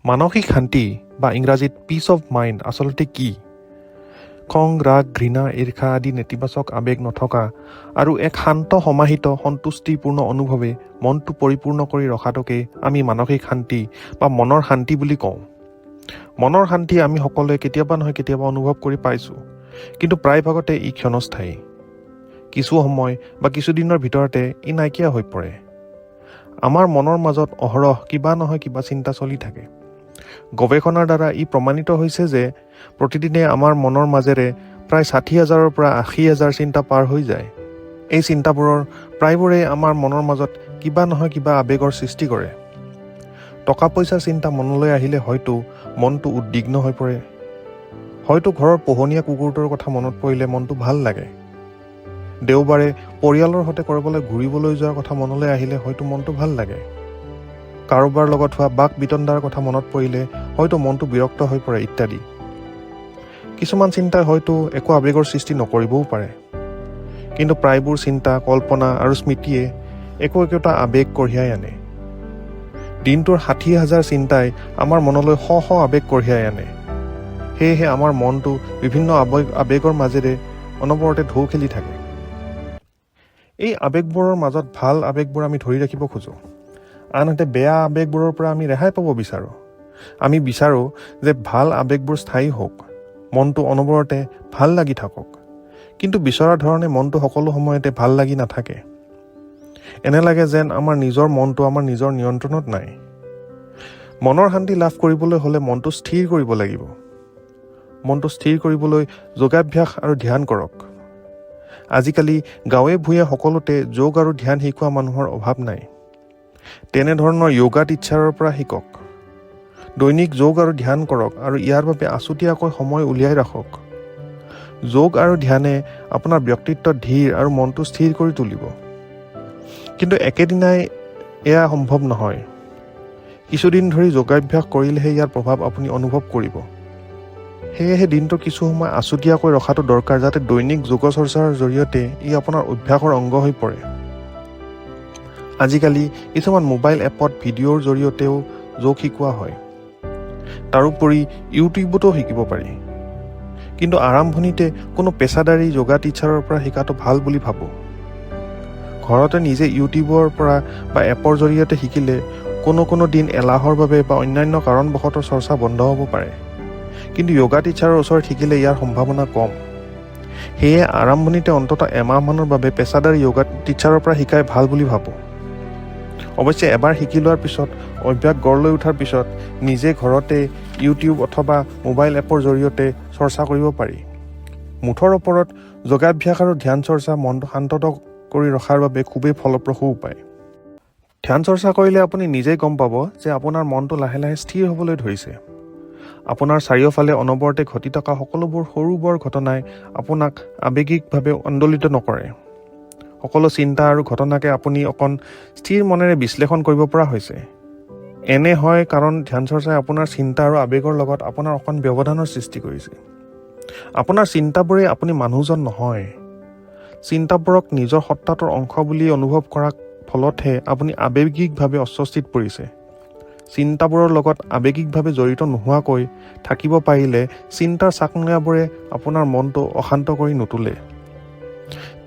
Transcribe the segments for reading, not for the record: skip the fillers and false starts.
মানসিক শান্তি বা ইংৰাজীত পিচ অফ মাইণ্ড আচলতে কি? খং, ৰাগ, ঘৃণা, ঈৰ্ষা আদি নেতিবাচক আৱেগ নথকা আৰু এক শান্ত, সমাহিত, সন্তুষ্টিপূৰ্ণ অনুভৱে মনটো পৰিপূৰ্ণ কৰি ৰখাটোকে আমি মানসিক শান্তি বা মনৰ শান্তি বুলি কওঁ। মনৰ শান্তি আমি সকলোৱে কেতিয়াবা নহয় কেতিয়াবা অনুভৱ কৰি পাইছোঁ, কিন্তু প্ৰায়ভাগতে ই ক্ষণস্থায়ী। কিছু সময় বা কিছুদিনৰ ভিতৰতে ই নাইকিয়া হৈ পৰে। আমাৰ মনৰ মাজত অহৰহ কিবা নহয় কিবা চিন্তা চলি থাকে। গৱেষণাৰ দ্বাৰা ই প্ৰমাণিত হৈছে যে প্ৰতিদিনে আমাৰ মনৰ মাজেৰে প্ৰায় 60,000ৰ পৰা 80,000 চিন্তা পাৰ হৈ যায়। এই চিন্তাবোৰৰ প্ৰায়বোৰেই আমাৰ মনৰ মাজত কিবা নহয় কিবা আৱেগৰ সৃষ্টি কৰে। টকা পইচাৰ চিন্তা মনলৈ আহিলে হয়তো মনটো উদ্বিগ্ন হৈ পৰে, হয়তো ঘৰৰ পোহনীয়া কুকুৰটোৰ কথা মনত পৰিলে মনটো ভাল লাগে, দেওবাৰে পৰিয়ালৰ সৈতে ক'ৰবালৈ ঘূৰিবলৈ যোৱাৰ কথা মনলৈ আহিলে হয়তো মনটো ভাল লাগে, কাৰোবাৰ লগত হোৱা বাক বিতণ্ডাৰ কথা মনত পৰিলে হয়তো মনটো বিৰক্ত হৈ পৰে ইত্যাদি। কিছুমান চিন্তাই হয়তো একো আৱেগৰ সৃষ্টি নকৰিবও পাৰে, কিন্তু প্ৰায়বোৰ চিন্তা, কল্পনা আৰু স্মৃতিয়ে একো একোটা আৱেগ কঢ়িয়াই আনে। দিনটোৰ 60,000 চিন্তাই আমাৰ মনলৈ শ শ আৱেগ কঢ়িয়াই আনে। সেয়েহে আমাৰ মনটো বিভিন্ন আৱেগৰ মাজেৰে অনবৰতে ঢৌ খেলি থাকে। এই আৱেগবোৰৰ মাজত ভাল আৱেগবোৰ আমি ধৰি ৰাখিব খোজোঁ, আনহাতে বেয়া আৱেগবোৰৰ পৰা আমি ৰেহাই পাব বিচাৰোঁ। আমি বিচাৰোঁ যে ভাল আৱেগবোৰ স্থায়ী হওক, মনটো অনবৰতে ভাল লাগি থাকক। কিন্তু বিচৰা ধৰণে মনটো সকলো সময়তে ভাল লাগি নাথাকে। এনে লাগে যেন আমাৰ নিজৰ মনটো আমাৰ নিজৰ নিয়ন্ত্ৰণত নাই। মনৰ শান্তি লাভ কৰিবলৈ হ'লে মনটো স্থিৰ কৰিব লাগিব। মনটো স্থিৰ কৰিবলৈ যোগাভ্যাস আৰু ধ্যান কৰক। আজিকালি গাঁৱে ভূঞে সকলোতে যোগ আৰু ধ্যান শিকোৱা মানুহৰ অভাৱ নাই। তেনেধৰণৰ য়োগা টিচাৰৰ পৰা শিকক। দৈনিক যোগ আৰু ধ্যান কৰক আৰু ইয়াৰ বাবে আছুতীয়াকৈ সময় উলিয়াই ৰাখক। যোগ আৰু ধ্যানে আপোনাৰ ব্যক্তিত্ব ধীৰ আৰু মনটো স্থিৰ কৰি তুলিব। কিন্তু একেদিনাই এয়া সম্ভৱ নহয়। কিছুদিন ধৰি যোগাভ্যাস কৰিলেহে ইয়াৰ প্ৰভাৱ আপুনি অনুভৱ কৰিব। সেয়েহে দিনটোৰ কিছু সময় আছুতীয়াকৈ ৰখাটো দৰকাৰ, যাতে দৈনিক যোগ চৰ্চাৰ জৰিয়তে ই আপোনাৰ অভ্যাসৰ অংগ হৈ পৰে। আজিকালি কিছুমান মোবাইল এপত ভিডিঅ'ৰ জৰিয়তেও যোগ শিকোৱা হয়। তাৰোপৰি ইউটিউবতো শিকিব পাৰি। কিন্তু আৰম্ভণিতে কোনো পেছাদাৰী যোগা টিচাৰৰ পৰা শিকাটো ভাল বুলি ভাবোঁ। ঘৰতে নিজে ইউটিউবৰ পৰা বা এপৰ জৰিয়তে শিকিলে কোনো কোনো দিন এলাহৰ বাবে বা অন্যান্য কাৰণবশতঃ চৰ্চা বন্ধ হ'ব পাৰে। কিন্তু য়োগা টিচাৰৰ ওচৰত শিকিলে ইয়াৰ সম্ভাৱনা কম। সেয়ে আৰম্ভণিতে অন্ততঃ এমাহমানৰ বাবে পেছাদাৰী য়োগা টিচাৰৰ পৰা শিকাই ভাল বুলি ভাবোঁ। অৱশ্যে এবাৰ শিকি লোৱাৰ পিছত, অভ্যাস গঢ় লৈ উঠাৰ পিছত নিজে ঘৰতে ইউটিউব অথবা মোবাইল এপৰ জৰিয়তে চৰ্চা কৰিব পাৰি। মুঠৰ ওপৰত যোগাভ্যাস আৰু ধ্যান চৰ্চা মনটো শান্ত কৰি ৰখাৰ বাবে খুবেই ফলপ্ৰসূ উপায়। ধ্যান চৰ্চা কৰিলে আপুনি নিজেই গম পাব যে আপোনাৰ মনটো লাহে লাহে স্থিৰ হ'বলৈ ধৰিছে। আপোনাৰ চাৰিওফালে অনবৰতে ঘটি থকা সকলোবোৰ সৰু বৰ ঘটনাই আপোনাক আৱেগিকভাৱে আন্দোলিত নকৰে। সকলো চিন্তা আৰু ঘটনাকে আপুনি অকণ স্থিৰ মনেৰে বিশ্লেষণ কৰিব পৰা হৈছে। এনে হয় কাৰণ ধ্যান চৰ্চাই আপোনাৰ চিন্তা আৰু আৱেগৰ লগত আপোনাৰ অকণ ব্যৱধানৰ সৃষ্টি কৰিছে। আপোনাৰ চিন্তাবোৰেই আপুনি মানুহজন নহয়। চিন্তাবোৰক নিজৰ সত্তাটোৰ অংশ বুলি অনুভৱ কৰাৰ ফলতহে আপুনি আৱেগিকভাৱে অস্বস্তিত পৰিছে। চিন্তাবোৰৰ লগত আৱেগিকভাৱে জড়িত নোহোৱাকৈ থাকিব পাৰিলে চিন্তাৰ চাকনৈয়াবোৰে আপোনাৰ মনটো অশান্ত কৰি নোতোলে।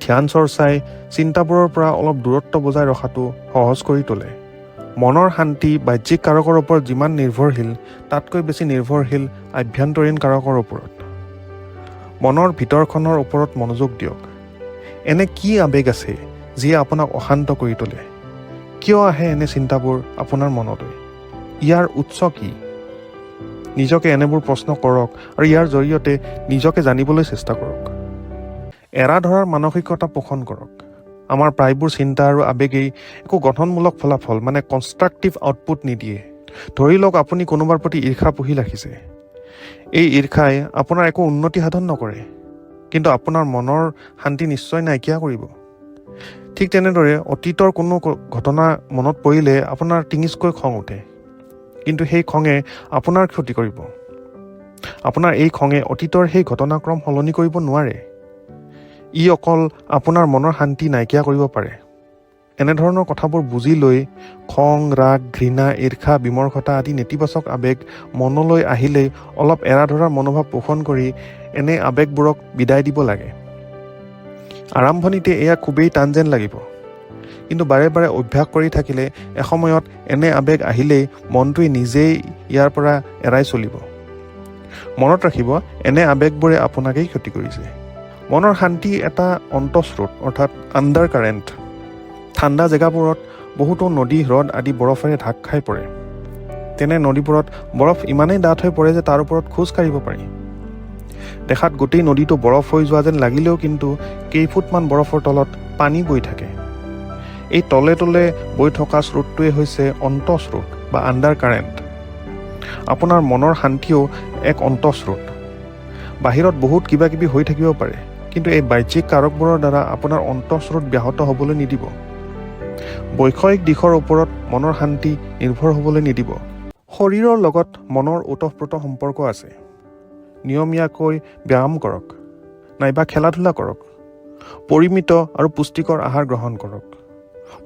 ধ্যান চৰ্চাই চিন্তাবোৰৰ পৰা অলপ দূৰত্ব বজাই ৰখাটো সহজ কৰি তোলে। মনৰ শান্তি বাহ্যিক কাৰকৰ ওপৰত যিমান নিৰ্ভৰশীল, তাতকৈ বেছি নিৰ্ভৰশীল আভ্যন্তৰীণ কাৰকৰ ওপৰত। মনৰ ভিতৰখনৰ ওপৰত মনোযোগ দিয়ক। এনে কি আৱেগ আছে যিয়ে আপোনাক অশান্ত কৰি তোলে? কিয় আহে এনে চিন্তাবোৰ আপোনাৰ মনলৈ? ইয়াৰ উৎস কি? নিজকে এনেবোৰ প্ৰশ্ন কৰক আৰু ইয়াৰ জৰিয়তে নিজকে জানিবলৈ চেষ্টা কৰক। এৰা ধৰাৰ মানসিকতা পোষণ কৰক। আমাৰ প্ৰায়বোৰ চিন্তা আৰু আৱেগেই একো গঠনমূলক ফলাফল, মানে কনষ্ট্ৰাক্টিভ আউটপুট নিদিয়ে। ধৰি লওক, আপুনি কোনোবাৰ প্ৰতি ঈৰ্ষা পুহি ৰাখিছে। এই ঈৰ্ষাই আপোনাৰ একো উন্নতি সাধন নকৰে, কিন্তু আপোনাৰ মনৰ শান্তি নিশ্চয় নাইকিয়া কৰিব। ঠিক তেনেদৰে অতীতৰ কোনো ঘটনা মনত পৰিলে আপোনাৰ টিঙিচকৈ খং উঠে, কিন্তু সেই খঙে আপোনাৰ ক্ষতি কৰিব। আপোনাৰ এই খঙে অতীতৰ সেই ঘটনাক্ৰম সলনি কৰিব নোৱাৰে। ই অকল আপোনাৰ মনৰ শান্তি নাইকিয়া কৰিব পাৰে। এনেধৰণৰ কথাবোৰ বুজি লৈ খং, ৰাগ, ঘৃণা, ঈৰ্ষা, বিমৰ্ষতা আদি নেতিবাচক আৱেগ মনলৈ আহিলেই অলপ এৰা ধৰাৰ মনোভাৱ পোষণ কৰি এনে আৱেগবোৰক বিদায় দিব লাগে। আৰম্ভণিতে এয়া খুবেই টান যেন লাগিব, কিন্তু বাৰে বাৰে অভ্যাস কৰি থাকিলে এসময়ত এনে আৱেগ আহিলেই মনটোৱে নিজেই ইয়াৰ পৰা এৰাই চলিব। মনত ৰাখিব, এনে আৱেগবোৰে আপোনাকেই ক্ষতি কৰিছে। মনৰ শান্তি এটা অন্তঃস্ৰোত, অৰ্থাৎ আণ্ডাৰ কাৰেণ্ট। ঠাণ্ডা জেগাবোৰত বহুতো নদী, হ্ৰদ আদি বৰফেৰে ঢাক খাই পৰে। তেনে নদীবোৰত বৰফ ইমানেই ডাঠ হৈ পৰে যে তাৰ ওপৰত খোজ কাঢ়িব পাৰি। দেখাত গোটেই নদীটো বৰফ হৈ যোৱা যেন লাগিলেও কিন্তু কেইফুটমান বৰফৰ তলত পানী বৈ থাকে। এই তলে তলে বৈ থকা স্ৰোতটোৱে হৈছে অন্তঃস্ৰোত বা আণ্ডাৰ কাৰেণ্ট। আপোনাৰ মনৰ শান্তিও এক অন্তঃস্ৰোত। বাহিৰত বহুত কিবা কিবি হৈ থাকিব পাৰে, কিন্তু এই বাহ্যিক কাৰকবোৰৰ দ্বাৰা আপোনাৰ অন্তঃস্ৰোত ব্যাহত হ'বলৈ নিদিব। বৈষয়িক দিশৰ ওপৰত মনৰ শান্তি নিৰ্ভৰ হ'বলৈ নিদিব। শৰীৰৰ লগত মনৰ ওতঃপ্ৰোত সম্পৰ্ক আছে। নিয়মীয়াকৈ ব্যায়াম কৰক নাইবা খেলা ধূলা কৰক। পৰিমিত আৰু পুষ্টিকৰ আহাৰ গ্ৰহণ কৰক।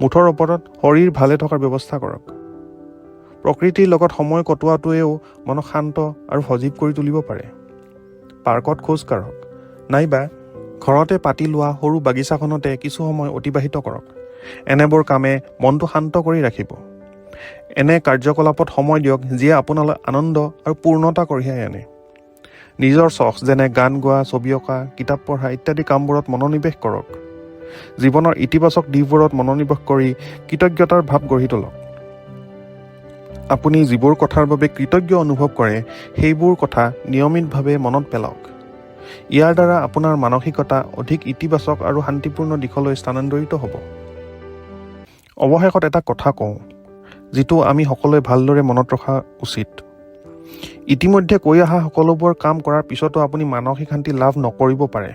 মুঠৰ ওপৰত শৰীৰ ভালে থকাৰ ব্যৱস্থা কৰক। প্ৰকৃতিৰ লগত সময় কটোৱাটোৱেও মনক শান্ত আৰু সজীৱ কৰি তুলিব পাৰে। পাৰ্কত খোজ কাঢ়ক নাইবা ঘৰতে পাতি লোৱা সৰু বাগিচাখনতে কিছু সময় অতিবাহিত কৰক। এনেবোৰ কামে মনটো শান্ত কৰি ৰাখিব। এনে কাৰ্যকলাপত সময় দিয়ক যিয়ে আপোনালৈ আনন্দ আৰু পূৰ্ণতা কঢ়িয়াই আনে। নিজৰ চখ, যেনে গান গোৱা, ছবি অঁকা, কিতাপ পঢ়া ইত্যাদি কামবোৰত মনোনিৱেশ কৰক। জীৱনৰ ইতিবাচক দিশবোৰত মনোনিৱেশ কৰি কৃতজ্ঞতাৰ ভাৱ গঢ়ি তোলক। আপুনি যিবোৰ কথাৰ বাবে কৃতজ্ঞ অনুভৱ কৰে, সেইবোৰ কথা নিয়মিতভাৱে মনত পেলাওক। ইয়াৰ দ্বাৰা আপোনাৰ মানসিকতা অধিক ইতিবাচক আৰু শান্তিপূৰ্ণ দিশলৈ স্থানান্তৰিত হ'ব। অৱশেষত এটা কথা কওঁ, যিটো আমি সকলোৱে ভালদৰে মনত ৰখা উচিত। ইতিমধ্যে কৈ অহা সকলোবোৰ কাম কৰাৰ পিছতো আপুনি মানসিক শান্তি লাভ নকৰিব পাৰে,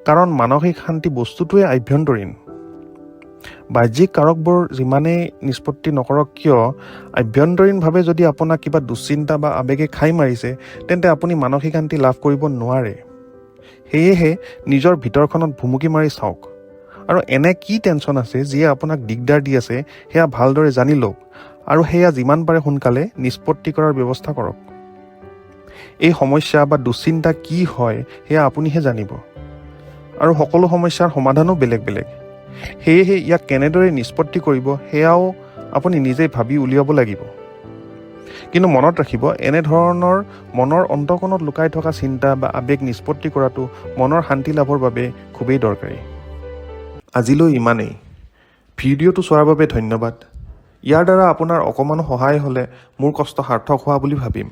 কাৰণ মানসিক শান্তি বস্তুটোৱে আভ্যন্তৰীণ। বাহ্যিক কাৰকবোৰ যিমানেই নিষ্পত্তি নকৰক কিয়, আভ্যন্তৰীণভাৱে যদি আপোনাক কিবা দুশ্চিন্তা বা আৱেগে খাই মাৰিছে, তেন্তে আপুনি মানসিক শান্তি লাভ কৰিব নোৱাৰে। সেয়েহে নিজৰ ভিতৰখনত ভুমুকি মাৰি চাওক আৰু এনে কি টেনশ্যন আছে যিয়ে আপোনাক দিগদাৰ দি আছে, সেয়া ভালদৰে জানি লওক আৰু সেয়া যিমান পাৰে সোনকালে নিষ্পত্তি কৰাৰ ব্যৱস্থা কৰক। এই সমস্যা বা দুশ্চিন্তা কি হয়, সেয়া আপুনিহে জানিব আৰু সকলো সমস্যাৰ সমাধানো বেলেগ বেলেগ। সেয়েহে ইয়াক কেনেদৰে নিষ্পত্তি কৰিব, সেয়াও আপুনি নিজেই ভাবি উলিয়াব লাগিব। কিন্তু মনত ৰাখিব, এনেধৰণৰ মনৰ অন্তঃকোণত লুকাই থকা চিন্তা বা আৱেগ নিষ্পত্তি কৰাটো মনৰ শান্তি লাভৰ বাবে খুবেই দৰকাৰী। আজিলৈ ইমানেই। ভিডিঅ'টো চোৱাৰ বাবে ধন্যবাদ। ইয়াৰ দ্বাৰা আপোনাৰ অকণমানো সহায় হ'লে মোৰ কষ্ট সাৰ্থক হোৱা বুলি ভাবিম।